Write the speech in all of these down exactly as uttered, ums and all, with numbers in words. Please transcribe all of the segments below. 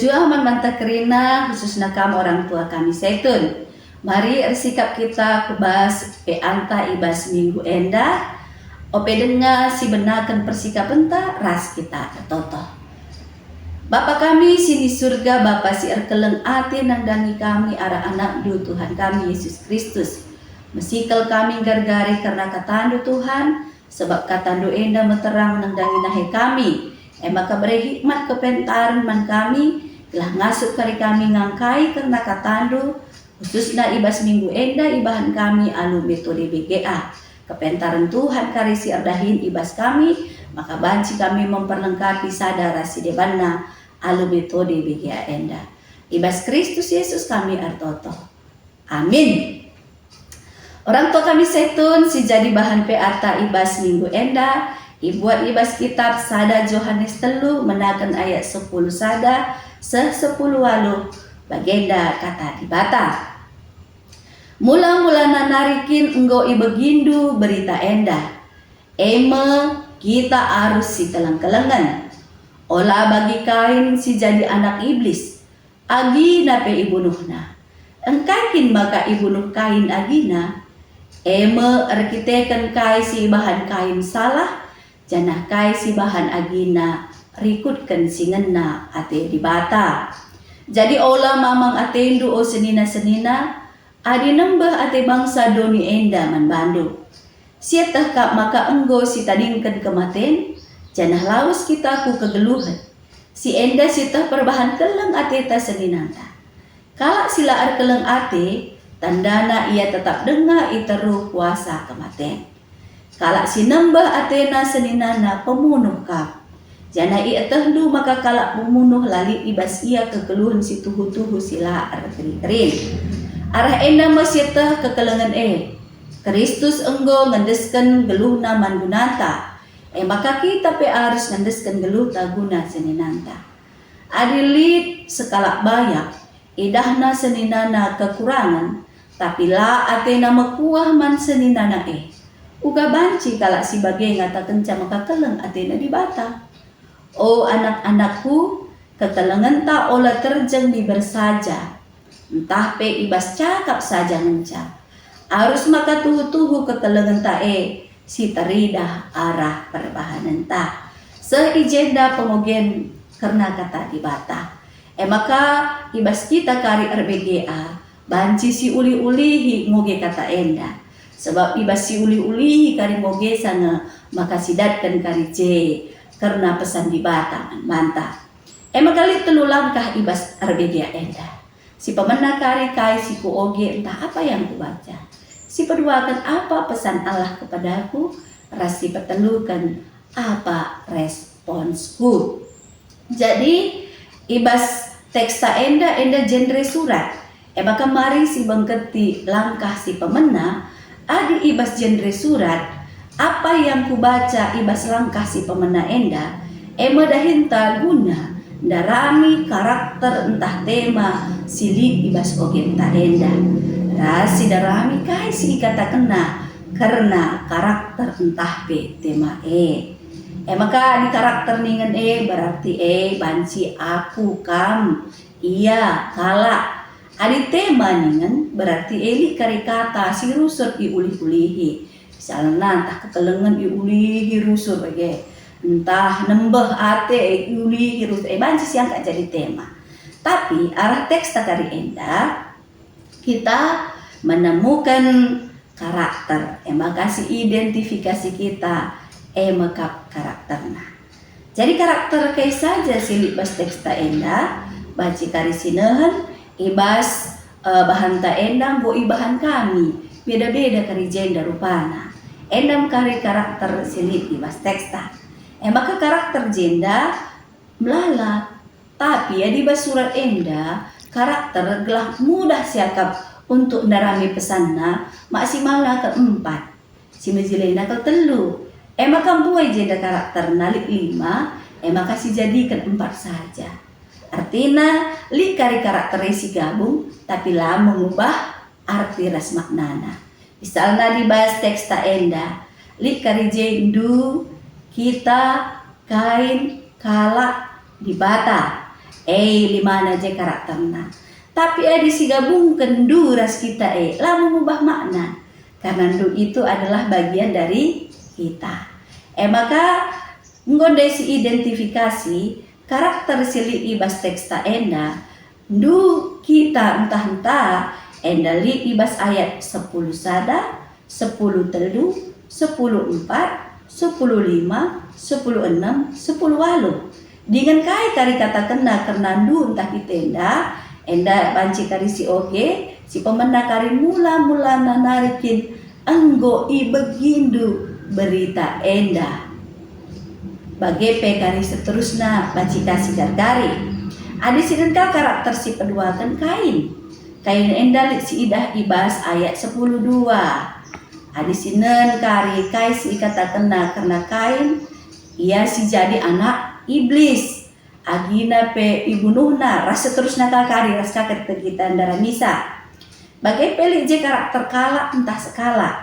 Juah man banta kerina, khususna kam orang tua kami Setun. Mari ersikap kita ku bas P A-nta i bas minggu enda. Ope denga si benaken persikapenta, ras kita ertoto. Bapa kami si ni Surga, Bapa si erkeleng ate nandangi kami arah AnakNdu Tuhan kami Yesus Kristus. Mesikel kami nggargari kerna kataNdu Tuhan, sebab kataNdu enda meterang nandangi nahe kami. E maka bere hikmat kepentaren man kami, gelah ngasup kari kami ngangkai kerna kataNdu, khususna i bas minggu enda ibahan kami alu metode B G A. Kepentaren Tuhan kari si erdahin i bas kami, maka banci kami memperlengkapi sada ras si debanna alu metode B G A enda. I bas Kristus Yesus kami ertoto. Amin. Orang tua kami Setun si jadi bahan P A-ta i bas minggu enda, ibuat i bas kitab sada Johanes telu menaken ayat sepuluh sada seh sepuluh waluh, bagenda kata Dibata. Mula-mulana nari kin enggo ibegindu berita enda, e me kita arus siteleng-kelengen. Ola bagi Kain si jadi anak Iblis, agina pe ibunuhna. Engkai kin maka ibunuh Kain agina? E me erkiteken kai si ibahan Kain salah, janah kai si ibahan agina rikutken si ngena ate Dibata. Jadi ola mamang atendu, o senina-senina, adi nembeh ate bangsa doni enda man bandu. Sieteh kap maka enggo sitadingken kematen, janah lawes kita ku kegeluhen. Si enda sieteh perbahan keleng ateta seninanta. Kalak si la erkeleng ate, tandana ia tetap denga i teruh kuasa kematen. Kalak si nembeh atena seninana pemunuh kap. Janah ietehndu maka kalak pemunuh la lit i bas ia kegeluhen si tuhu-tuhu si la erkeri-kerin. Arah enda me sieteh kekelengen e. Kristus enggo ngendesken geluhna man gunanta, e maka kita pe arus ngendesken geluhta guna seninanta. Adi lit sekalak bayak, idahna seninana kekurangen, tapi la atena mekuah man seninana e, uga banci kalak si bage ngatakenca maka keleng atena Dibata. O anak-anakku, kekelengenta ola terjeng miber saja, ntah pe i bas cakap saja ngenca. Arus maka tuhu-tuhu kekelengenta e si teridah arah perbahanenta. Seh i jenda pengogen kerna kata Dibata. E maka, i bas kita kari er-B G A, banci siulih-ulihi ngoge kata enda. Sebab i bas siulih-ulihi kari ngogesa nge maka sidatken kari je kerna pesan Dibata man banta. E maka lit telu langkah i bas er-B G A enda. Si pemena kari kai si kuoge ntah apa yang kubaca. Si peduaken apa pesan Allah kepadaku, ras si peteluken apa responsku. Jadi, i bas teksta enda, enda genre surat. E maka mari sibengketi langkah si pemena, adi i bas genre surat, apa yang kubaca i bas langkah si pemena enda, e me dahinta guna ndarami karakter ntah tema si lit i bas ogenta enda, ras sidarami kai si ikatakenna kerna karakter ntah pe tema e. E maka adi karakter ningen e, berarti e banci aku, kam, ia, kalak. Adi tema ningen, berarti e lit kari kata si rusur iulih-ulihi. Misalna, ntah kekelengen iulihi rusur bage, ntah nembeh ate iulihi rusur, e banci siangkat jadi tema. Tapi arah teksta kari enda, kita menemukan karakter, e maka si identifikasi kita, e me kap karakterna. Jadi karakter kai saja si lit bas teksta enda, banci kari si nehen, i bas, eh, bahanta enda enggo ibahan kami, beda-beda kari jenda rupana. Enda me kari karakter si lit i bas teksta. E maka karakter jenda melala. Tapi adi bas surat enda, karakter gelah mudah siakap untuk ndarami pesanna, maksimalna kal empat, si mejilena kal telu. E maka mbuai jenda karakterna lit lima, e maka sijadiken empat saja. Ertina, lit kari karakter e sigabung, tapi la mengubah arti ras maknana. Misalna adi bas teksta enda, lit kari je ndu, kita, kain, kalak, Dibata. E, limana je karakterna. Tapi adi sigabungken ndu ras kita e, la mengubah makna, karena ndu itu adalah bagian dari kita. E maka, enggo ndai si identifikasi karakter si lit i bas teksta enda, ndu kita ntah-ntah enda lit i bas ayat sepuluh sada, sepuluh telu, sepuluh empat, sepuluh lima, sepuluh enam, sepuluh waluh. Dingen kai kari katakenna kerna ndu ntah kita enda? Enda banci kari si oge, si pemena kari mula-mulana nari kin enggo ibegindu berita enda. Bage pe kari seterusna banci ka si gargari. Adi sinen ka karakter si peduaken Kain. Kain enda lit siidah i bas ayat sepuluh dua. Adi sinen kari kai si ikatakenna kerna Kain, ia si jadi anak Iblis. Agina pe ibunuhna ras seterusna ka kari ras ka kita ndaramisa. Bage pe lit je karakter kalak ntah sekalak.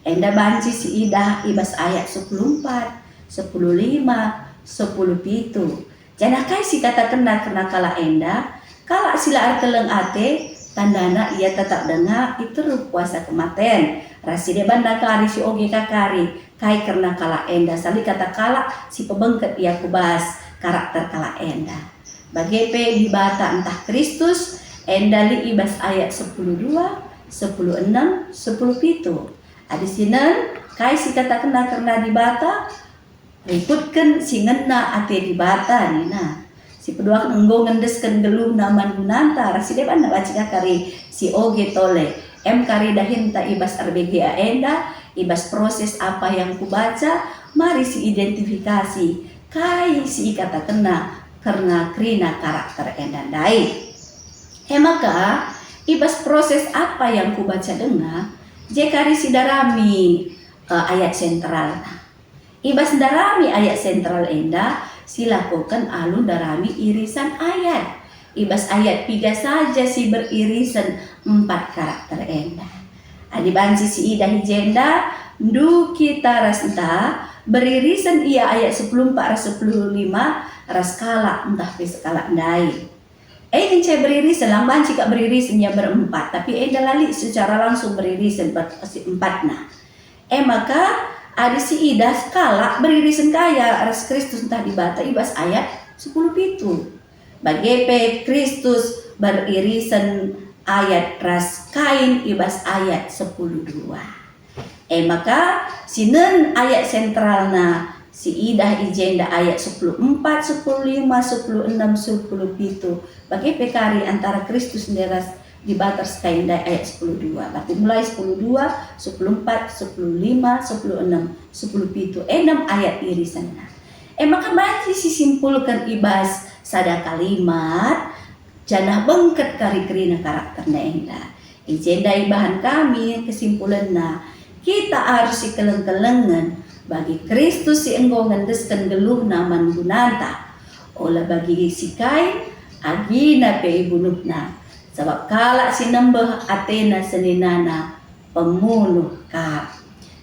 Enda banci siidah i bas ayat sepuluh empat, sepuluh lima, sepuluh pitu. Janah kai si katakenna kerna kalak enda? Kalak si la erkeleng ate, tandana ia tetap denga i teruh kuasa kematen, ras si debanna kari si oge ka kari, kai kerna kalak enda, sali kata kalak si pebengket ia ku bas karakter kalak enda. Bage pe Dibata ntah Kristus enda lit i bas ayat sepuluh dua, sepuluh enam, sepuluh pitu. Adi sinen, kai si katakenna kerna Dibata? Rikutken si ngena ate Dibata nina. Si peduaken enggo ngendesken geluhna man gunanta ras si debanna banci ka kari si oge tole. Em kari dahinta i bas R B G A enda, i bas proses apa yang kubaca, mari si identifikasi kai si ikatakenna kerna kerina karakter enda ndai. E maka, i bas proses apa yang kubaca denga, je kari si darami, eh, ayat sentralna. I bas ndarami ayat sentral enda, silakoken alu ndarami irisan ayat. I bas ayat piga saja si beririsan empat karakter enda. Adi banci siidah i jenda, ndu kita ras ntah, beririsan ia ayat sepuluh empat ras sepuluh lima ras kalak ntah pe sekalak ndai. E, ngenca beririsan, lang banci kap beririsan ia berempat, tapi enda la lit secara langsung beririsan ber-, si empatna. E maka, adi siidah kalak beririsan ka ia ras Kristus ntah Dibata i bas ayat sepuluh pitu. Bage pe Kristus beririsan ayat ras Kain i bas ayat sepuluh dua. E maka, sinen ayat sentralna, siidah i jenda ayat sepuluh empat, sepuluh lima, sepuluh enam, sepuluh pitu. Bage pe kari antara Kristus ndai ras Dibata ras Kain ndai ayat sepuluh dua. Berarti mulai sepuluh dua, sepuluh empat, sepuluh lima, sepuluh enam, sepuluh pitu. Enam ayat irisanna. E maka banci sisimpulken i bas sada kalimat, janah bengket kari kerina karakterna enda. I jenda ibahan kami kesimpulenna, kita arus sikeleng-kelengen bagi Kristus si enggo ngendesken geluhna man gunanta, ola bagi si Kain, agina pe ibunuhna, sabap kalak si nembeh atena seninana pemunuh kap.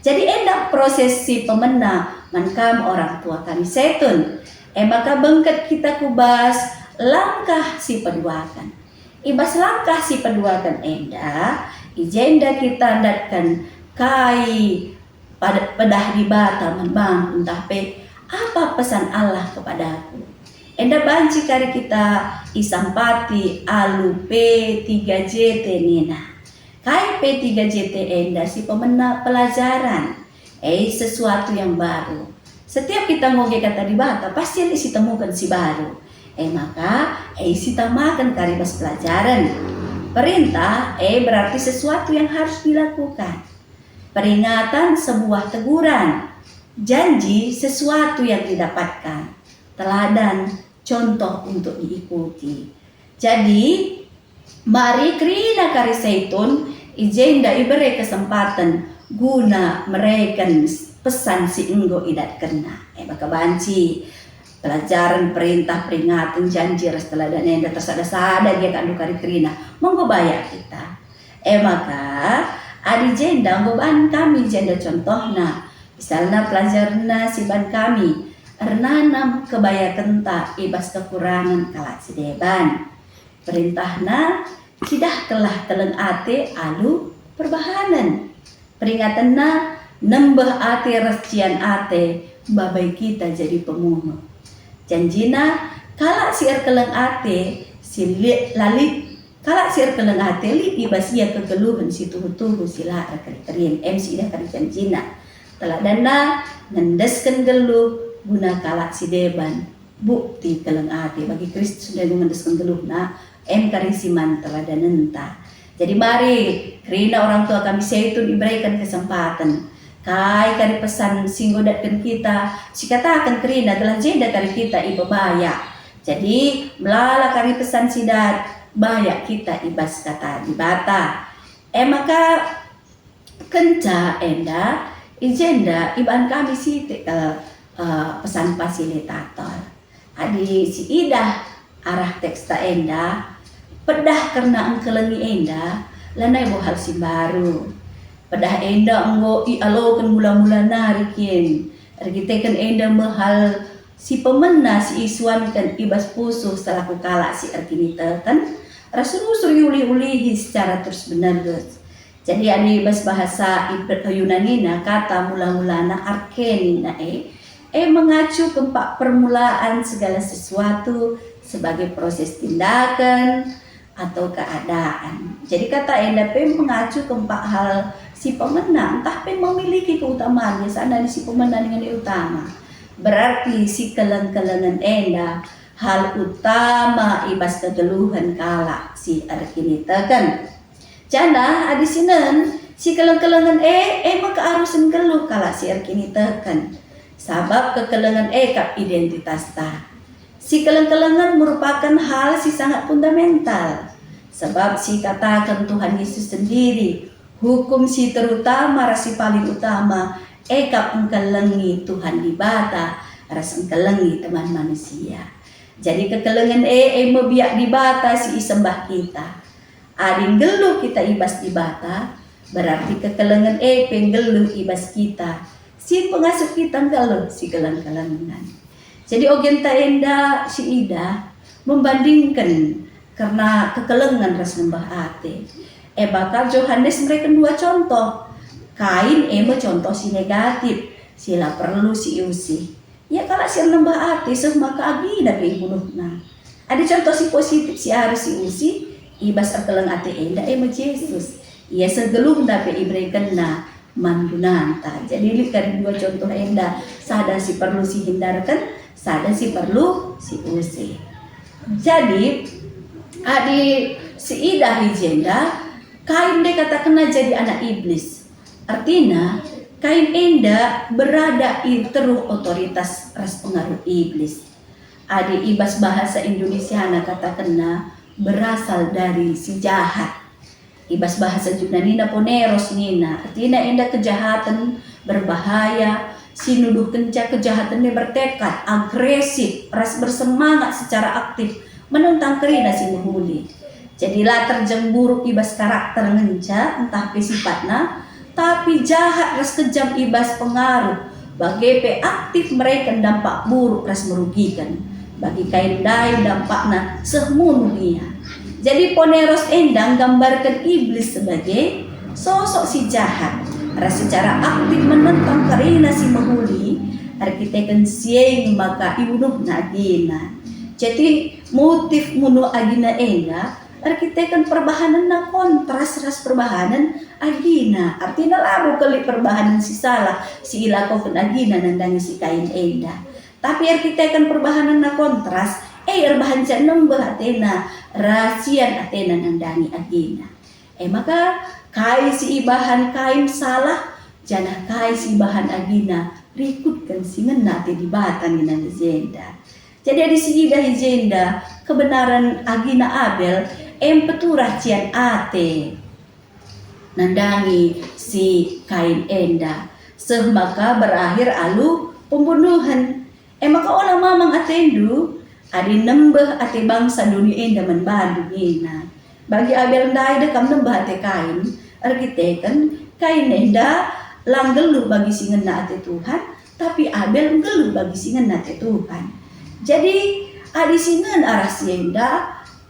Jadi enda proses si pemena man kam orang tua kami Setun. E maka bengket kita ku bas langkah si peduaken. I bas langkah si peduaken enda, i jenda kita ndatken kai pad-, pedah Dibata man bangku ntah pe apa pesan Allah kepadaku. Enda banci kari kita isampati alu P tiga J T nina. Kai P tiga J T enda si pemena pelajaran, e sesuatu yang baru. Setiap kita ngoge kata Dibata, pasti lit sitemuken si baru. E maka, e sitamaken kari bas pelajaren. Perintah, e berarti sesuatu yang harus dilakukan. Peringatan, sebuah teguran. Janji, sesuatu yang didapatkan. Teladan, contoh untuk diikuti. Jadi, mari kerina kari Setun i jenda ibere kesempaten guna mereken pesan si enggo idatkenna. E maka banci pelajaran, perintah, peringatan, janji ras teladan enda tersada-sada gia kak ndu kari kerina. Menggo bayak kita. E maka, adi jenda enggo ban kami jenda contohna. Misalna pelajarenna si ban kami, Ernanam kebayakenta i bas kekurangen kalak si deban. Perentahna, cidahkenlah keleng ate alu perbahanen. Peringatenna, nembeh ate ras cian ate, babai kita jadi pemunuh. Janjina, kalak si erkeleng ate, si li-, la lit, kalak si erkeleng ate lit i bas ia kegeluhen si tuhu-tuhu si la erkeri-kerin, em si idah kari janjina. Teladanna, ngendesken geluh guna kalak si deban. Bukti keleng ate bagi Kristus ndai enggo ngendesken geluhna, em kari si man teladanenta. Jadi mari, kerina orang tua kami Zaitun ibereken kesempaten. Kai kari pesan si enggo datken kita, sikataken kerina gelah jenda kari kita ipebayak. Jadi, melala kari pesan si dat, bayak kita i bas kata Dibata. E maka, kenca enda, i jenda ibahan kami sitik, eh, eh, pesan fasilitator. Adi si idah arah teksta enda, pedah kerna engkelengi enda, lanai bo hal si mbaru. Pedah enda enggo ialoken mula-mula nari kin. Erkiteken enda me hal si pemena si isuanken i bas pusuh selaku kalak si erkiniteken, ras rusur iulih-ulihi secara terus-menerus. Jadi adi bas bahasa Iber-, Yunanina kata mula-mulana arkenin e, e mengacu kempak permulaan segala sesuatu sebagai proses tindakan atau keadaan. Jadi kata enda pe mengacu kempak hal si pemena, ntah pe memiliki keutamaan, biasana si pemena dengan utama. Berarti si keleng-kelengen enda hal utama i bas kegeluhen kalak si erkiniteken. Janah adi sinen, si keleng-kelengen e, e me kearusen geluh kalak si erkiniteken, sabap kekelengen e kap identitasta. Si keleng-kelengen merupaken hal si sangat fundamental, sabap si ikataken Tuhan Yesus sendiri, hukum si terutama ras si paling utama, e kap engkelengi Tuhan Dibata ras engkelengi teman manusia. Jadi kekelengen e, e me biak Dibata si isembah kita. Adi nggeluh kita i bas Dibata, berarti kekelengen e pe nggeluh i bas kita, si pengasup kita nggeluh si keleng-kelengen. Jadi ogenta enda si idah membandingken kerna kekelengen ras nembeh ate. E maka Johanes mereken dua contoh. Kain e me contoh si negatif, si la perlu si usih. Ia kalak si ernembeh ate seh maka agina pe ibunuhna. Adi contoh si positif si arus si usih, i bas erkeleng ate enda e me Jesus. Ia seh geluhna pe iberekenna man gunanta. Jadi lit kari dua contoh enda, sada si perlu si hindarken, sada si perlu si usih. Jadi, adi si idah i jenda, Kain ndai katakenna jadi anak Iblis. Ertina, Kain enda berada i teruh otoritas ras pengaruh Iblis. Adi i bas bahasa Indonesiana katakenna berasal dari si jahat. I bas bahasa Junanina poneros nina, ertina enda kejahaten berbahaya, si nuduhkenca kejahaten e bertekad, agresif, ras bersemangat secara aktif menentang kerina si mehuli. Jadi la terjeng buruk i bas karakter ngenca ntah pe sifatna, tapi jahat ras kejam i bas pengaruh, bage pe aktif mereken dampak buruk ras merugiken. Bagi Kain ndai dampakna seh munuh ia. Jadi poneros enda nggambarken Iblis sebagai sosok si jahat, ras secara aktif menentang kerina si mehuli, erkiteken si e maka ibunuhna agina. Jadi motif munuh agina enda erkiteken perbahanenna kontras ras perbahanen agina. Artina labo kelip perbahanen si salah si ilakoken agina nandangi si Kain enda. Tapi erkiteken perbahanenna kontras, e erbahanca nembeh atena ras cian atena nandangi agina. E maka, kai si ibahan Kain salah, janah kai si ibahan agina rikutken si ngena ate Dibata nina i jenda. Jadi adi si idah i jenda kebenaran agina Abel, em peturah cian ate nandangi si Kain enda, seh maka berakhir alu pembunuhen. E maka ola mamang atendu, adi nembeh ate bangsa doni enda man bandu nina, "Bagi Abel ndai dah kam nembeh ate Kain, erkiteken Kain enda la nggeluh bagi si ngena ate Tuhan, Tapi Abel nggeluh bagi si ngena ate Tuhan. Jadi, adi si ngena arah si enda,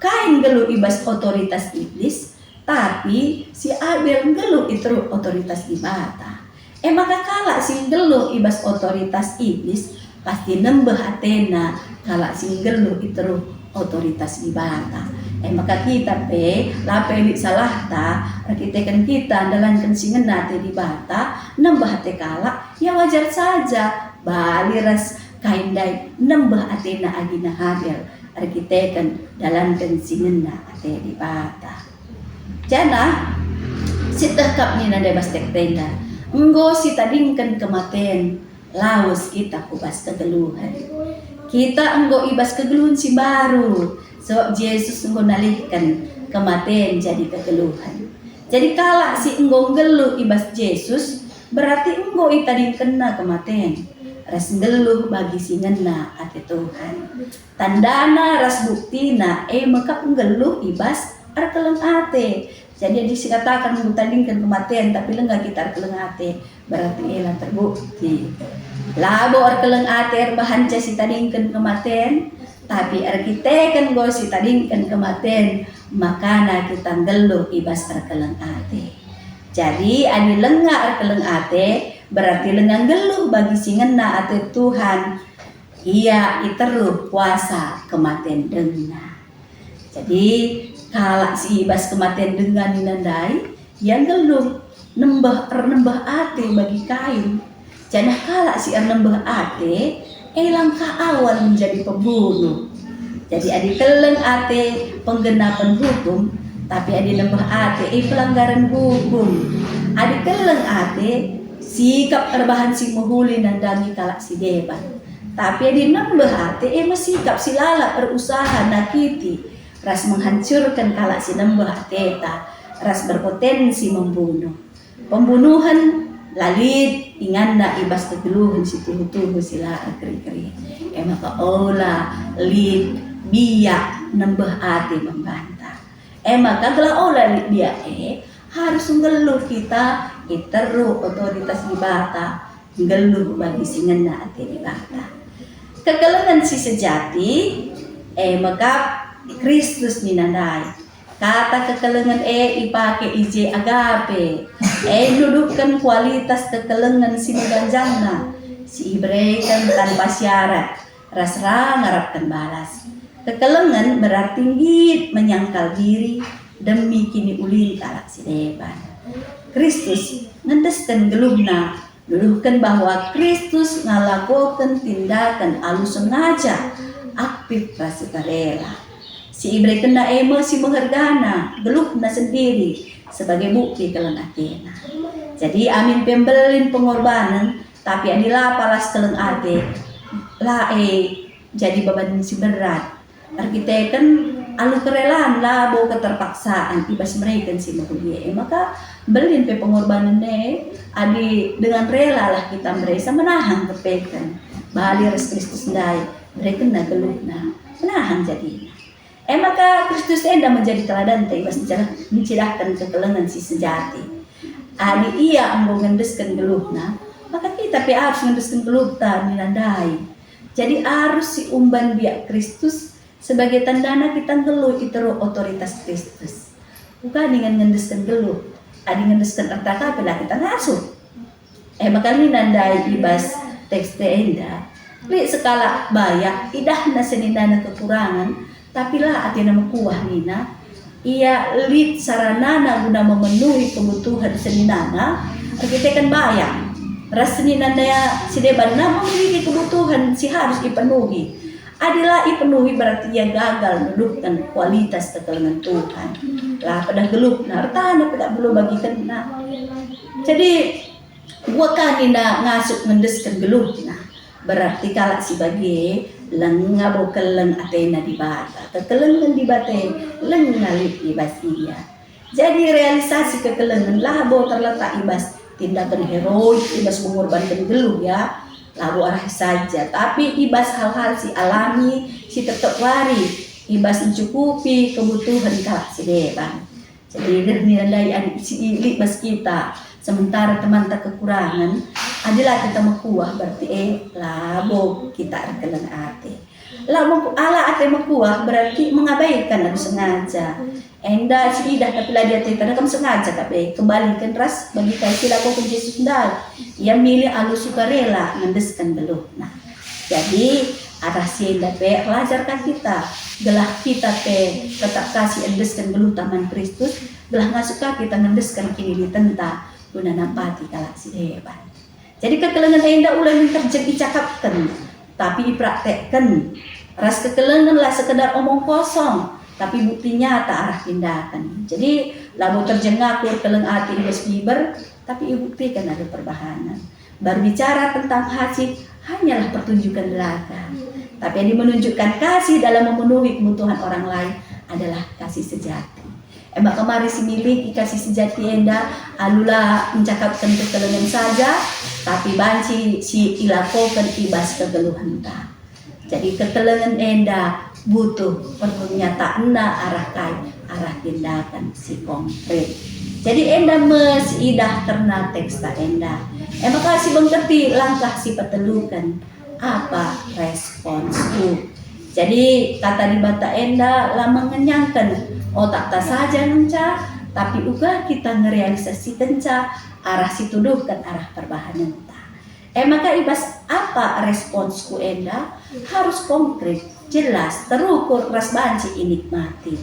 Kain nggeluh i bas otoritas Iblis, tapi si Abel nggeluh i teruh otoritas Dibata. E maka kalak si nggeluh i bas otoritas Iblis pasti nembeh atena kalak si nggeluh i teruh otoritas Dibata. E maka kita pe la pe lit salahta erkiteken kita ndalanken si ngena ate Dibata, nembeh ate kalak, ya wajar saja. Bali ras Kain ndai nembeh atena agi Habel erkiteken ndalanken si ngena ate Dibata. Janah sieteh kap nina ndai bas teksta enda, enggo sitadingken kematen, lawes kita ku bas kegeluhen. Kita enggo i bas kegeluhen si mbaru, sebab Jesus enggo nalihken kematen jadi kegeluhen. Jadi kalak si enggo nggeluh i bas Jesus, berarti enggo itadingkenna kematen, ras nggeluh bagi si ngena ate Tuhan. Tandana ras buktina e me kap nggeluh i bas erkeleng ate. Jadi, adi sikataken enggo tadingken kematen, tapi langa kita erkeleng ate, berarti e la terbukti. Labo erkeleng ate erbahanca sitadingken kematen, tapi erkiteken enggo sitadingken kematen, makana kita nggeluh i bas erkeleng ate. Jadi, adi langa erkeleng ate, berarti langa nggeluh bagi si ngena ate Tuhan. Ia i teruh kuasa kematen denga. Jadi, kalak si i bas kematen denga nina ndai, ia nggeluh nembeh, ernembeh ate bagi Kain. Janah kalak si ernembeh ate, e langkah awal menjadi pembunuh. Jadi, adi keleng ate, penggenapen hukum, tapi adi nembeh ate, e pelanggaran hukum. Adi keleng ate, sikap erbahan si mehuli nandangi kalak si deban. Tapi adi nembeh ate, e me sikap si lalap erusaha nakiti ras menghancurken kalak si nembeh ateta, ras berpotensi membunuh. Pembunuhen la lit inganna i bas kegeluhen si tuhu-tuhu si la erkeri-keri. E maka ola lit biak nembeh ate man banta. E maka gelah ola lit biak e, harus nggeluh kita i teruh otoritas Dibata, nggeluh bagi si ngena ate Dibata. Kekelengen si sejati, e mekap Kristus nina ndai. Kata kekelengen e ipake i je agape, e nuduhken kualitas kekelengen si meganjangna, si ibereken tanpa syarat, ras ra ngarapken balas. Kekelengen berarti nggit menyangkal diri demi kiniulin kalak si deban. Kristus ngendesken geluhna, nuduhken bahwa Kristus ngalakoken tindaken alu sengaja, aktif ras sukarela. Si iberekenna e me si mehergana, geluhna sendiri, sebagai bukti keleng atena. Jadi, amin pe mbelin pengorbanen, tapi adi la palas keleng ate, la e jadi beban si berat. Erkiteken alu kerelaan, labo keterpaksaan i bas mereken si mehuli e. E maka, mbelin pe pengorbanen e, adi dengan rela lah kita meresa menahang kepeken. Bali ras Kristus ndai, berekenna geluhna, menahang jadina. E maka Kristus enda menjadi teladanta i bas ncedah-, ncidahken kekelengen si sejati. Adi ia enggo ngendesken geluhna, maka kita pe arus ngendesken geluhta nina ndai. Jadi arus si umban biak Kristus sebagai tandana kita nggeluh i teruh otoritas Kristus. Uga dingen ngendesken geluh, adi ngendesken erta ka pe la kita ngasup. E maka nina ndai i bas teks enda, lit sekalak bayak idahna seninana kekurangen, tapi la atena mekuah nina, ia lit saranana guna memenuhi kebutuhen seninana, erkiteken bayak ras seninana si debanna memiliki kebutuhen si harus ipenuhi. Adi la ipenuhi, berarti ia gagal nuduhken kualitas kekelengen Tuhan. La pedah geluhna, ertana pe dak belo bagikenna. Jadi, Uga ka nina ngasup ngendesken geluhna, berarti kalak si bage lenga bo keleng atena Dibata. Kekelengen Dibata e lenga lit i bas ia. Jadi realisasi kekelengen labo terletak i bas tindaken heroik, i bas mengorbanken geluh, ya. Labo arah saja, tapi i bas hal-hal si alami, si tetep wari, i bas mencukupi kebutuhen kalak si deban. Jadi, deh nina ndai adi si lit bas kita, sementara temanta kekurangen, Adi la kita mekuah, berarti, eh, labo kita erkeleng ate. La meku-, ala ate mekuah berarti mengabaikan alu sengaja. Enda siidah tapi la diateta, kam sengaja kap e kembaliken ras bagi kai si lakoken Jesus ndai. Ia milih alu sukarela ngendesken geluhna. Jadi, arah si enda pe erlajar ka kita, gelah kita pe tetap ka si endesken geluhta man Kristus, gelah ngasup ka kita ngendesken kinilitenta guna nampati kalak si deban. Jadi kekelengen enda ula min terjeng icakapken, tapi ipraktekken. Ras kekelengen la sekedar omong kosong, tapi bukti nyata arah tindaken. Jadi labo terjeng ngaku erkeleng ate i bas biber, tapi ibuktiken alu perbahanen. Berbicara tentang kasih hanyalah pertunjukan belaka. Tapi yang menunjukkan kasih dalam memenuhi kebutuhan orang lain adalah kasih sejati. E maka mari si miliki kasih sejati enda, alu la mencakapken kekelengen saja, tapi banci si ilakoken i bas kegeluhenta. Jadi kekelengen enda butuh perlu nyatakenna arah kai, arah tindakan si konkret. Jadi enda me si idah kerna teksta enda. E maka si bengketi langkah si peteluken. Apa responsku? Jadi, kata Dibata enda la mengenyangken otakta saja ngenca, tapi uga kita ngerealisasikenca arah si tuduhken arah perbahanenta. E maka i bas apa responsku enda harus konkret, jelas, terukur ras banci inikmati.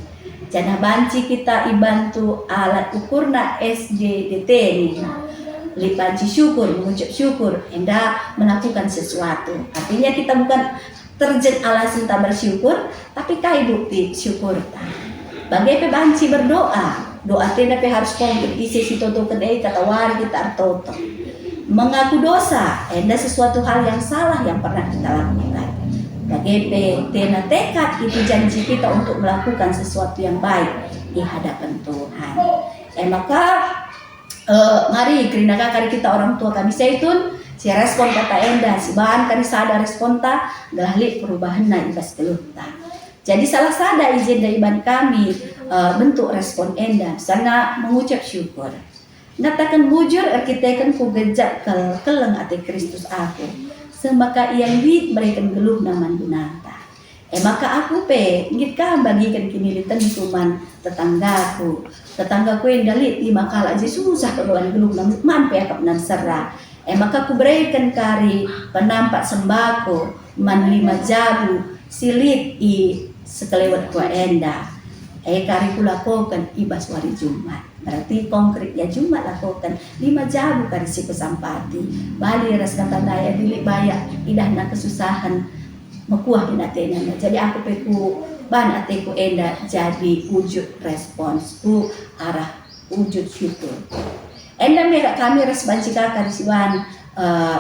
Janah banci kita ibantu alat ukurna S J D T nina. Lit banci syukur, mengucap syukur, enda melakukan sesuatu. Artinya kita bukan terjeng alasenta bersyukur, tapi kai bukti syukurta. Bage pe banci berdoa. Doa enda pe harus konkret, ise si totoken e kata wari kita ertoto. Mengaku dosa, enda sesuatu hal yang salah yang pernah kita lakukan. Bage pe tena tekad itu janji kita untuk melakukan sesuatu yang baik di hadapan Tuhan. E maka, eh, mari kerina ka kari kita orang tua kami Zaitun, si respon kata enda, si bahan kari sada responta, gelah lit perubahenna i bas geluhta. Jadi salah sada i jenda iban kami, eh, bentuk respon enda, misalna mengucap syukur. Ngataken bujur erkiteken kugejap kal keleng ate Kristus aku, seh maka ia nggit mereken geluhna man gunanta. E maka aku pe nggit ka mbagiken kinilitenku man tetanggaku. Tetanggaku enda lit lima kalak je susah kal geluhna, man pe akapna nsera. E maka kubereken kari penampat sembako man lima jabu si lit i sekelewet kua enda. E kari kulakoken i bas wari Jumat. Berarti konkret ya Jumat lakoken, lima jabu kari si kusampati. Bali ras kata ndai adi lit bayak idahna kesusahen, mekuah kin atena. Jadi aku pe kubahan ateku enda jadi wujud responsku arah wujud syukur. Enda me kami ras banci ka kari si bahan, eh,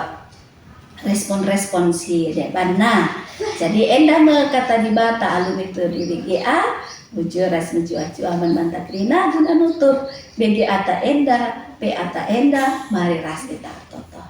respon-respon si debanna. Jadi enda me kata Dibata alu metode B G A, bujur ras mejuah-juah man banta kerina guna nutup B G A ta enda, P A ta enda, mari ras kita ertoto.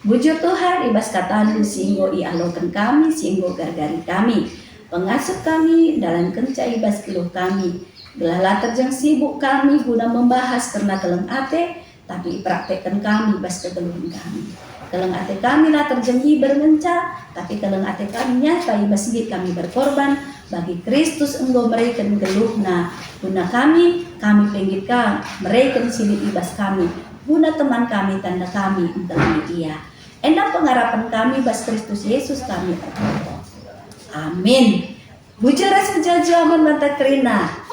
Bujur Tuhan, i bas kataNdu si enggo ialoken kami, si enggo gargari kami. Pengasup kami, dalankenca i bas geluh kami. Gelah la terjeng sibuk kami guna membahas kerna keleng ate, tapi ipraktekken kami bas kegeluhen kami. Keleng ate kami la terjeng biber ngenca, tapi keleng ate kami nyata i bas nggit kami berkorban bagi Kristus enggo mereken geluhna guna kami, kami pe nggit ka mereken si lit i bas kami guna teman kami tanda kami engkelengi ia. Enda pengarapen kami bas Kristus Yesus kami ertoto. Amin. Bujur ras mejuah-juah man banta kerina.